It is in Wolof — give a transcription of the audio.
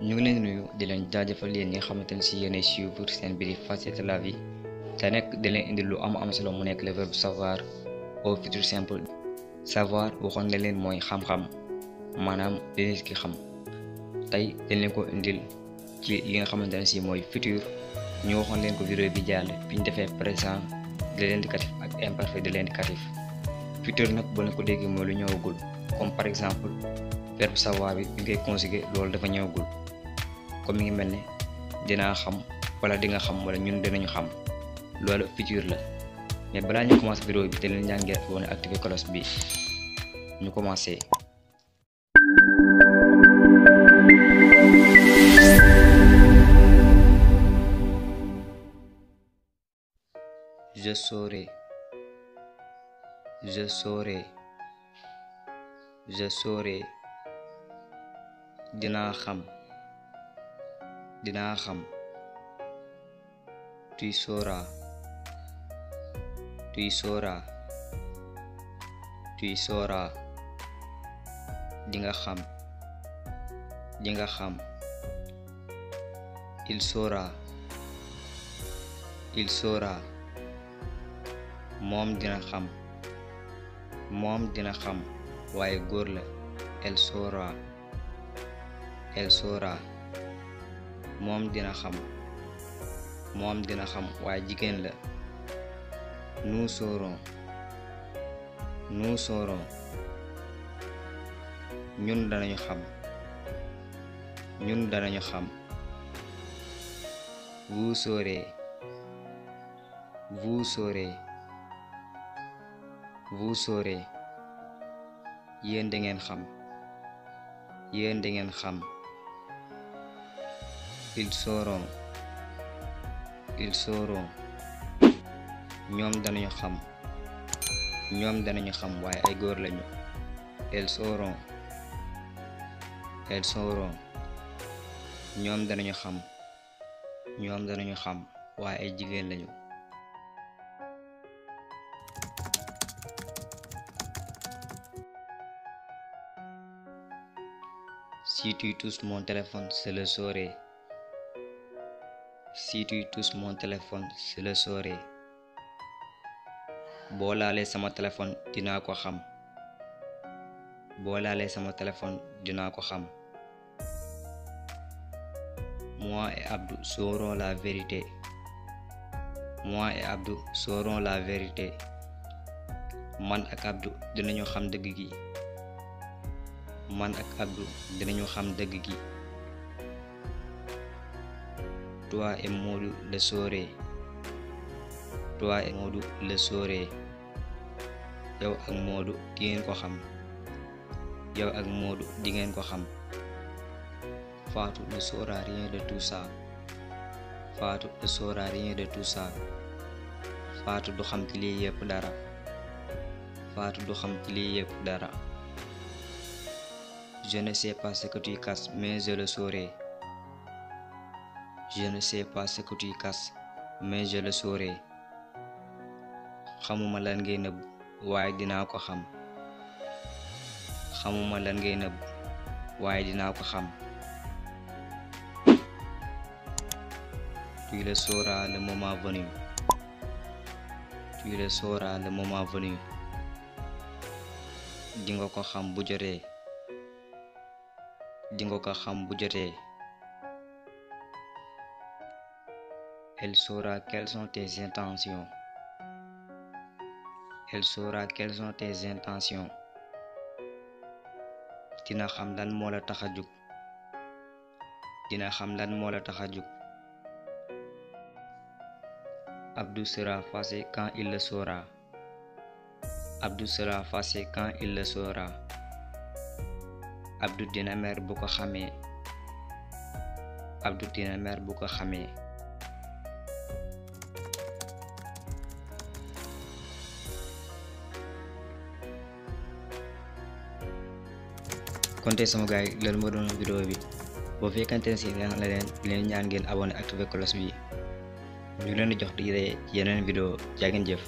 ñu ngi leen di nuyu di leen jaajëfal yéen ñi nga xamante ne si yéenay suivre seen biir Facette de la vie te nekk di leen indi lu am solo mu nekk le verbe savoir au futur simple. Savoir waxoon na leen mooy xam-xam maanaam li nit ki xam tey dañ leen ko indil ci li nga xamante ne si mooy futur. ñu waxoon leen ko vidéo bi jàll bi ñu defee présent de l'indicatif ak imparfait de l'indicatif. Futur nag boo leen ko déggee mooy lu ñëwagul, comme par exemple verbe savoir bi ñu koy conjuguer loolu dafa ñëwagul. comme mi ngi mel ne dinaa xam wala di nga xam wala ñun dinañu xam, loolu futur la. mais balaa ñu commencé vidéo bi te leen ñaan ngeen abonné activer cloche bi ñu commencé. Je saurai, je saurai, je saurai. dinaa xam, dinaa xam. Tu sauras, tu sauras, tu sauras. di nga xam, di nga xam. Il saura, il saura. moom dina xam, moom dina xam waaye góor la. Elle saura, elle saura. moom dina xam, moom dina xam waaye jigéen la. Nous saurons, nous saurons. ñun danañu xam, ñun danañu xam. Vous saurez, vous saurez, vous saurez. yéen da ngeen xam, yéen da ngeen xam. Ils sauront, ils sauront. ñoom danañu xam, ñoom danañu xam waaye ay góor lañu. Elles sauront, elles sauront. ñoom danañu xam, ñoom danañu xam waaye ay jigéen lañu. Si tu touches mon téléphone, je le saurai. Si tu touches mon téléphone, je le saurai. boo laalee sama téléphone dinaa ko xam, boo laalee sama téléphone dinaa ko xam. Moi et Abdou saurons la vérité. Moi et Abdou saurons la vérité. man ak Abdou dinañu xam dëgg gi. man ak Abdou dinañu xam dëgg gi. Toi et Modou le saurez. Toi et Modou le saurez. yow ak Modou di ngeen ko xam, yow ak Modou di ngeen ko xam. Fatou ne saura rien de tout ça. Fatou ne saura rien de tout ça. Fatou du xam ci lii yépp dara. Fatou du xam ci lii yépp dara. Je ne sais pas ce que tu caches, mais je le saurai. Je ne sais pas ce que tu caches, mais je le saurai. xamuma lan ngay nëbb waaye dinaa ko xam. xamuma lan ngay nëbb waaye dinaa ko xam. Tu le sauras le moment venu. Tu le sauras le moment venu. di nga ko xam bu jotee. di nga ko xam bu jotee. Elle saura quelles sont tes intentions. Elle saura quelles sont tes intentions. dina xam lan moo la tax a jug. dina xam lan moo la tax a jug. Abdou sera fâché quand il le saura. Abdou sera fâché quand il le saura. Abdou dina mer bu ko xamee. Abdou dina mer bu ko xamee. kon tey sama gars yi loolu moo doon vidéo bi. boo fekkante ne si neex na leen ñaan ngeen abonné activer cloche bi. ñu leen di jox di yeneen vidéo jaa ngeen jëf.